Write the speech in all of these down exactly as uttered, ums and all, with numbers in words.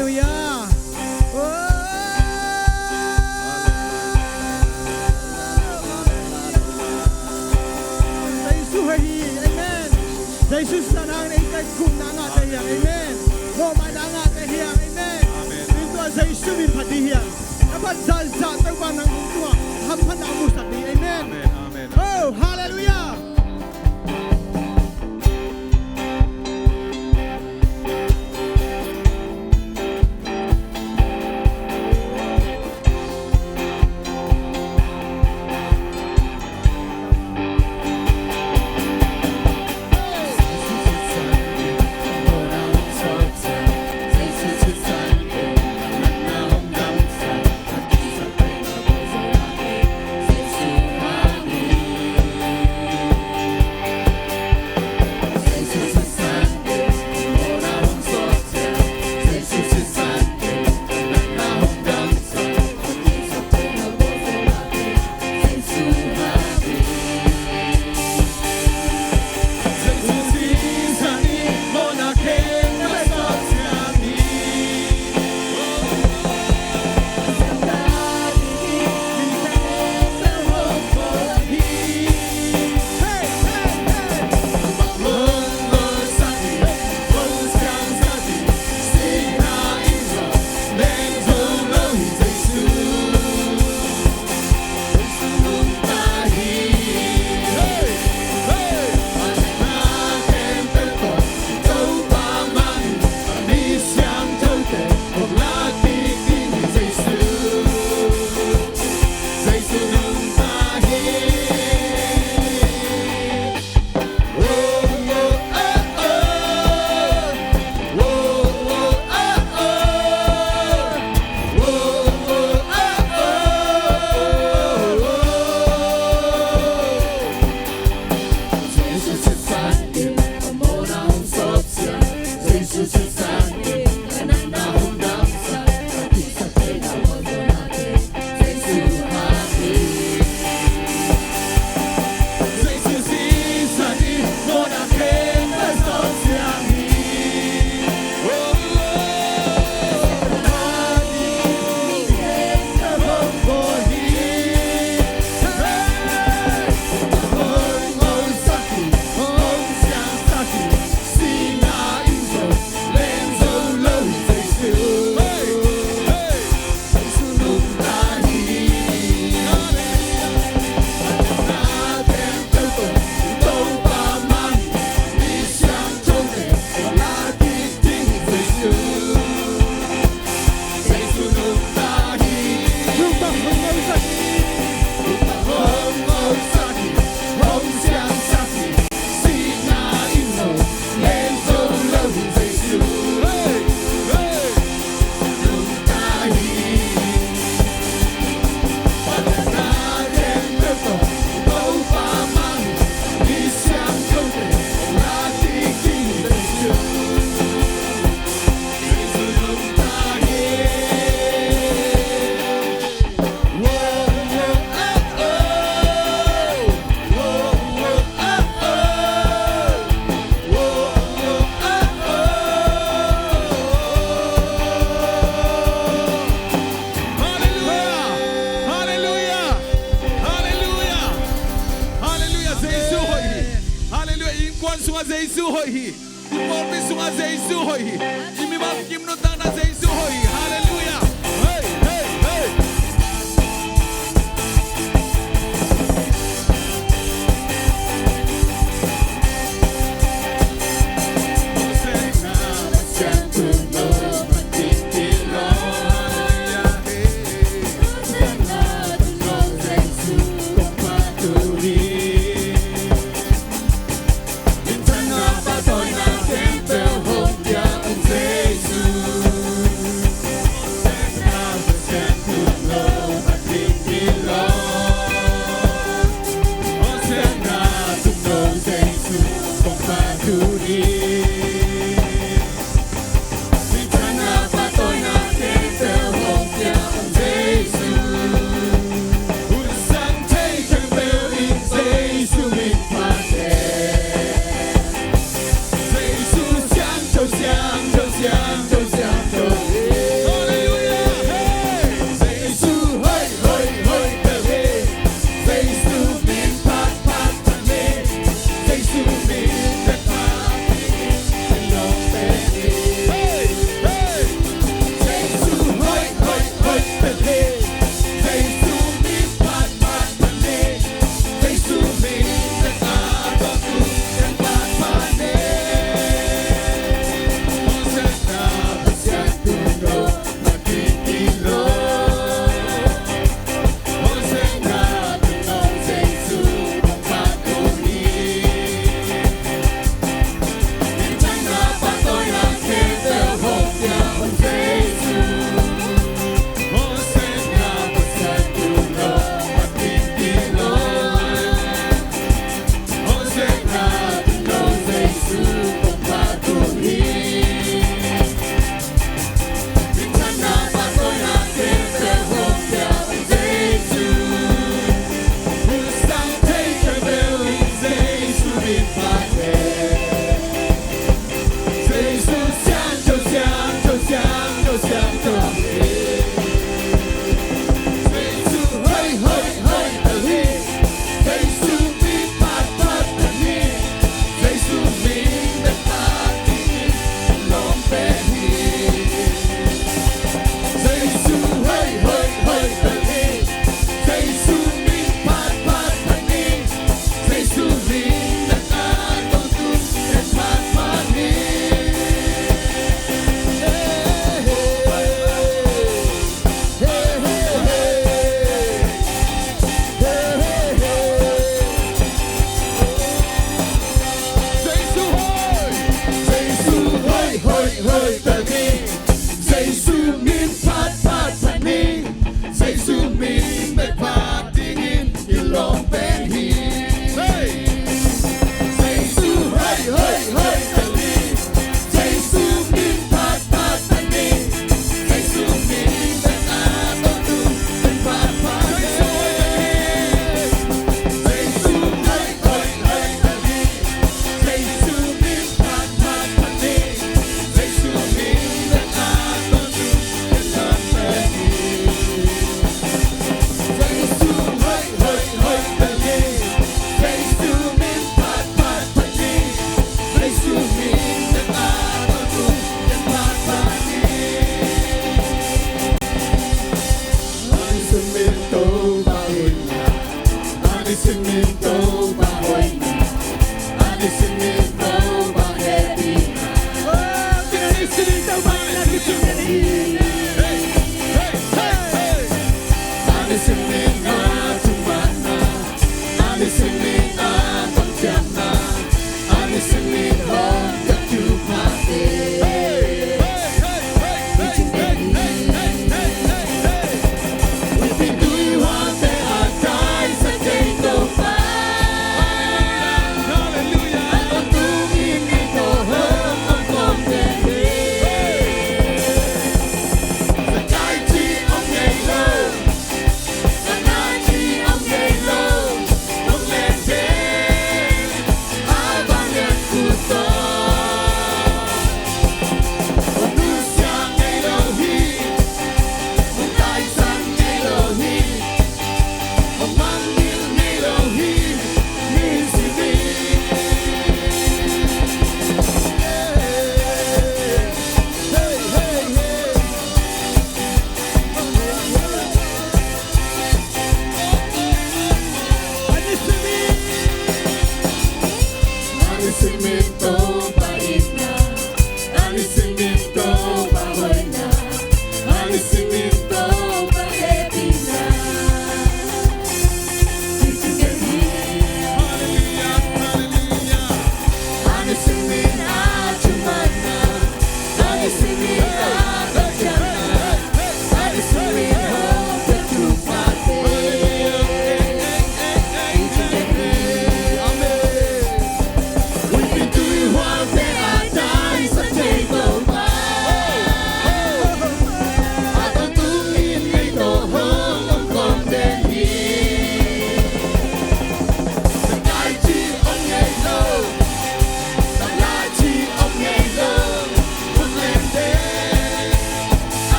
Halleluia. Jesu hoih hi. Amen. Jesu sisan hangin eite gupna ngahte hi hang. Amen. Mawhmaina ngahte hi hang. Amen. Amen. Tua Jesu min phat ding hi hang. A phat zahzah Topa nang hong tungah hamphatna musak ding. Amen. Amen. Amen. Oh, halleluia. Halleluia! Halleluia! Halleluia! Halleluia! Jesu hoih hi. Halleluia! I innkuan sungah Jesu hoih hi. I pawlpi sungah Jesu hoih hi. I mimal kim nuntakna Jesu hoih hi. Halleluia! Hei, hei, hei!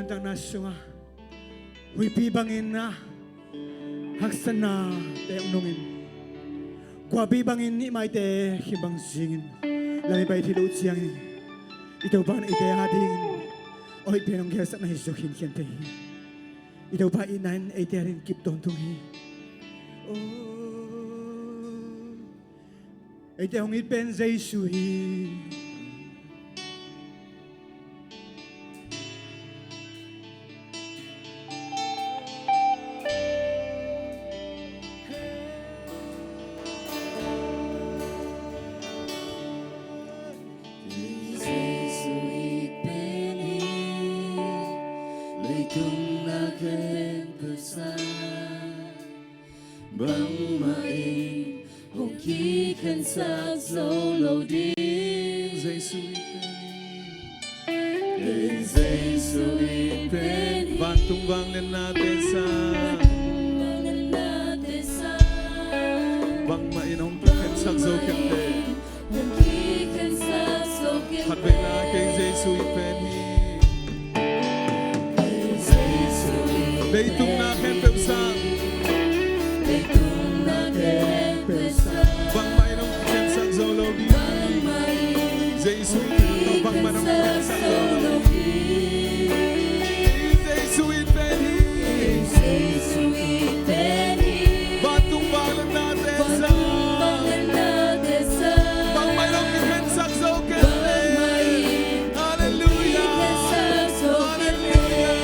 Takna sungah huihpi bangin a haksatnate hong nungin, guahpi bangin nih maite khim bang zingin lam i pai thei loh ciangin, i Topa in eite adingin a hoih pen hong gelhsakna hi zaw khinkhian thei hi. I Topa itna in eite adingin kip tawntung hi. Oh. Eite hong it pen Jesu hi. Jesu it pen hi. Leitung na khempeuh sang bangmah in hong kikhensak zo lo ding. Jesu it pen hi. Jesu it pen hi. Vantung vangliatnate sang, vantung vangliatnate sang bangmah in hong kikhensak zo kei leh, khatvei na kei Jesu it pen hi. Leitung na khempeuh sang, bangmah in hong kikhensak zo lo ding. Jesu it pen hi, bangmah in hong kikhensak zo lo ding. Jesu it pen hi. Vantung vangliatnate sang, bangmah in hong kikhensak zo kei leh. Halleluiah. Halleluiah.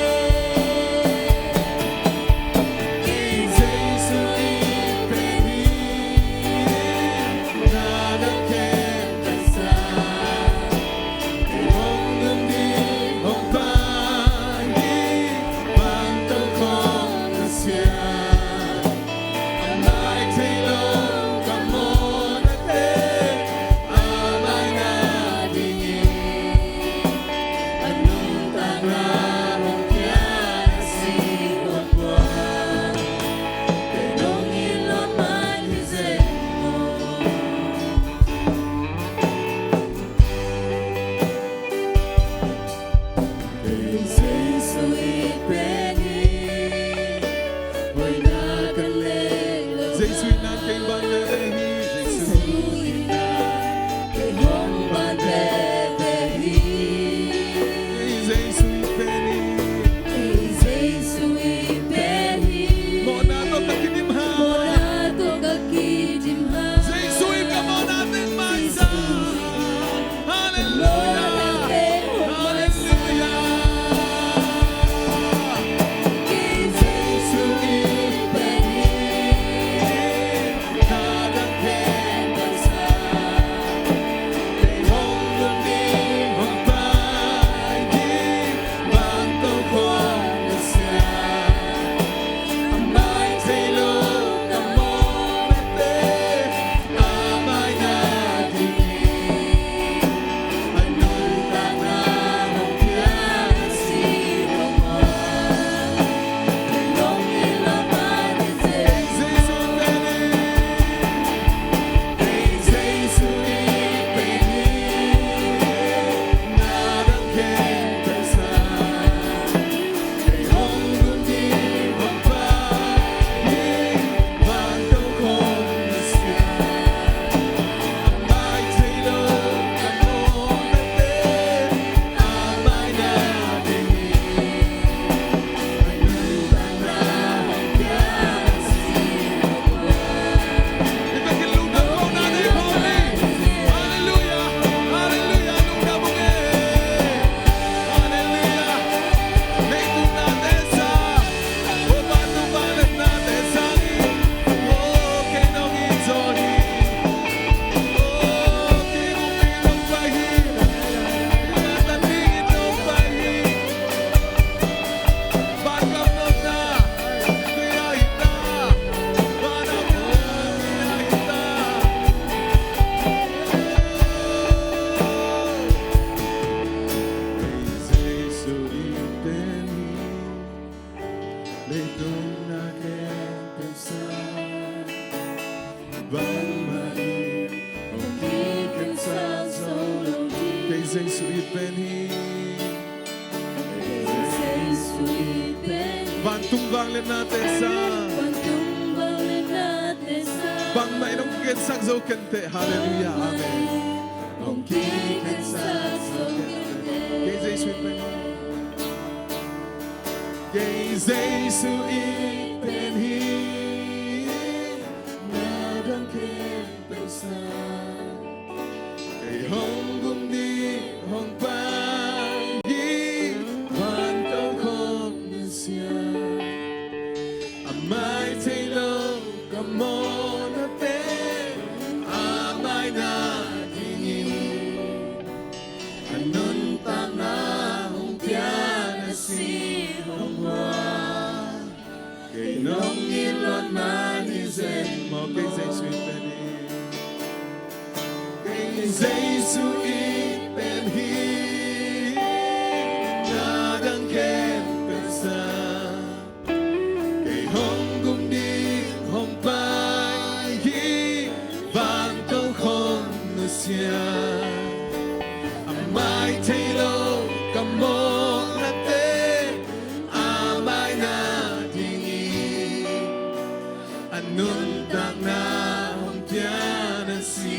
Jesu it pen hi. Na dang khempeuh sang, hong nun ding, hong pai ding, vantungah khawng na siam. A mai thei lo ka mawhnate, a mai na dingin, a nuntakna hong piang a si huan tua. Kei nong it lo man hi zen maw. Jesu itna in kei hong vangliatliat hi. Jesu itna in kei hong vangliatliat hi. Jesu it pen hi. Jesu it pen hi. Mawhna tawh ka kidim hang. Mawhna tawh ka kidim hang. Jesu in ka mawhna teng maisak. Halleluiah. Halleluiah. Jesu it pen hi. Kei Jesu it pen hi. Kei Vantung vangliatnate sa. Vantung vangliatnate sa. Bangmah in hong kikhensak zo kenteh. Halleluiah. Amen. Hong kikhensak zo kenteh. Kei Jesu it pen hi. Kei Jesu it pen hi. Na dang khempeuh sa. Kei hong gum ding hong pai hi, vantung khawng nusia. A mai thei lo ka mawhnate, a mai na dingin a nuntakna hong piang a si hong hua. Kei nong it luat man hi zen maw, kei Jesu it pen hi. Kei Jesu it pen hi. Na dang khempeuh sa. Kei hong gum ding hong pai hi, vantung khawng nusia. A mai thei lo ka mawhnate, a mai na dingin a nuntakna hong piang a si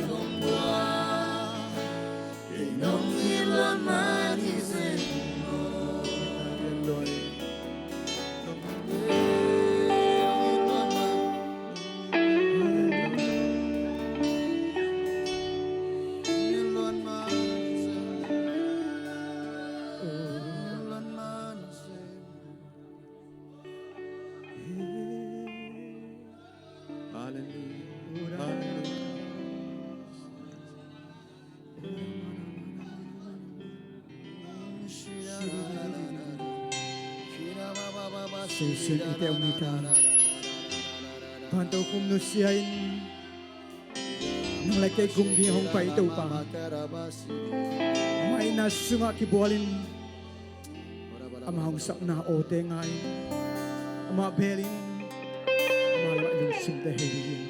hong hua. Kei nong it luat man hi zen maw. Hallelujah. Hallelujah. Sisin i teu ni ta. Vantung khawng nusia in nang le kei gum ding hong pai Topa. Amah itna sungah kibualin, amah hong sapna awte ngai, amah belin, amah lamah lungsimte hei dingin.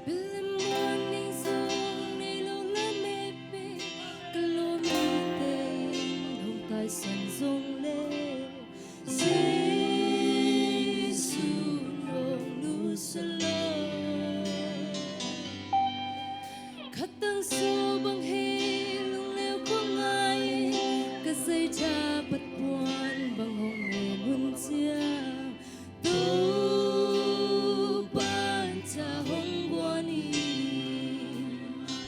Bel le muan ning zong nei lo lam hei pei, ka lawmte in hong taisan zong le, Jesu lawng nusia lo. Khatang sawh bang hei lungleu khuangai, ka zaitha pat puan bang hong ne mun ciang, Topa in tha hong guan hi.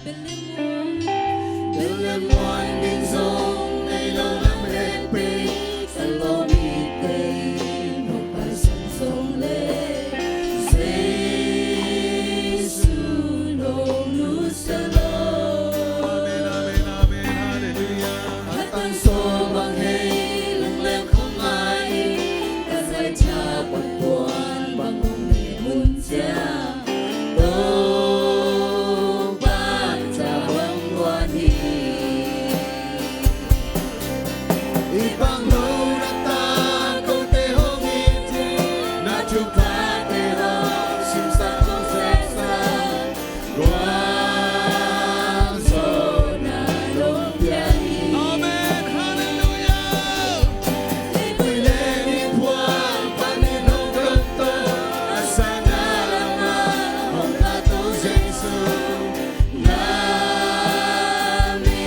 Bel le muan, bel le muan ning zong nei lo lam hei pei, ka lawmte in hong taisan zong le, Jesu lawng nusia lo. Amen, amen, amen. Hallelujah. Khatang sawh bang hei lungleu khuangai, ka zaitha pat puan bang hong ne mun ciang, Topa in tha hong guan hi. I pang lo na ta kote hong it hi, na thuphate hong simsak hong seksak, guan zawhna hong pia hi. Amen. Hallelujah. Leipui le ni phual panin hong dom to, a sanna lamah hong kah to Jesu. Na mi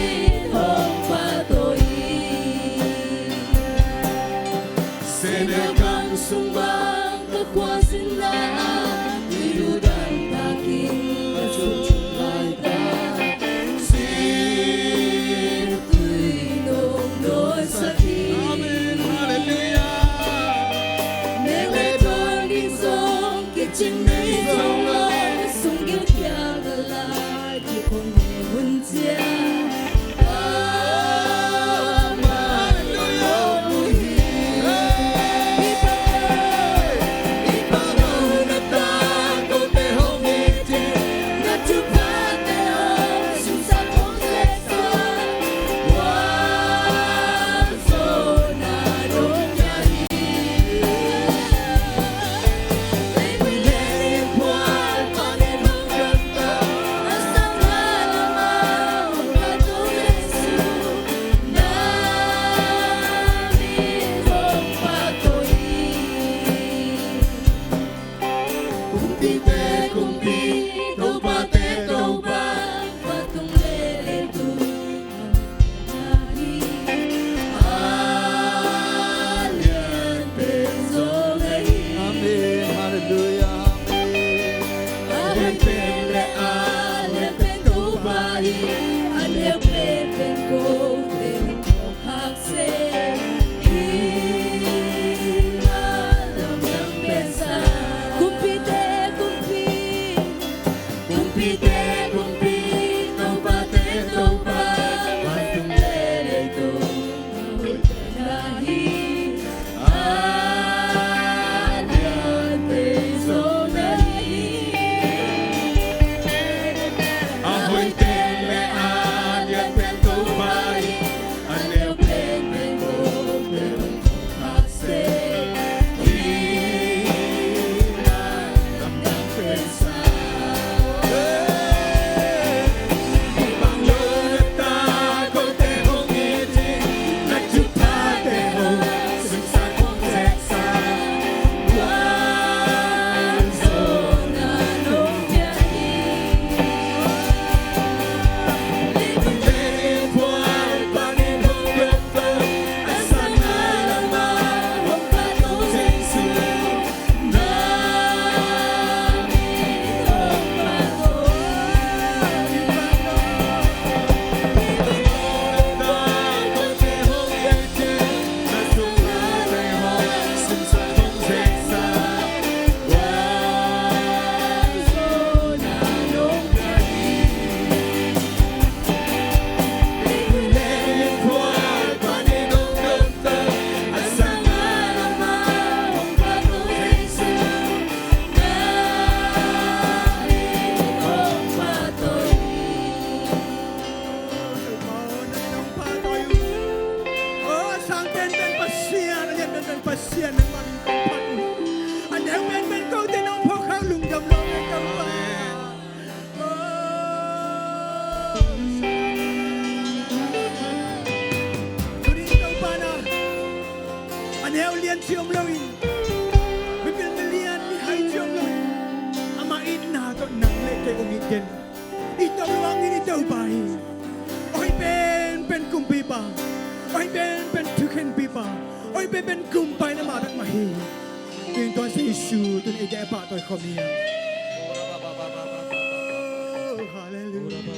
An neu penpen kote hong phawk hak seh, hih na lamdang pensa. Kumpite kumpi, kumpite kumpi, topate topa, vantung le leitung a hoih pen na hi. A lianpen Topa na hi. A hoihpen le a lianpen Topa hi. A neu penpen kote hong phawk hak seh, hih na lamdang pensa. Aw, sang penpen Pasian, a lian penpen Pasian, nangmah min kong phat uh hi. A neu penpen kote nong phawk hak lungdam lo, Topa. Aw, tuni in Topa na, a neu lian ci om lo in, mipil milian mihai ci om lo in, amah itna tawh nang le kei hong it den. I Topa hangin i Topa hi. Aw, hih penpen kumpipa, aw, hih penpen thukhenpipa, aw, hih penpen kumpipa in amah bek mah hi. Tuni in tua Jesu tuni in eite a pahtawi khawm hi. Aw, halleluiah.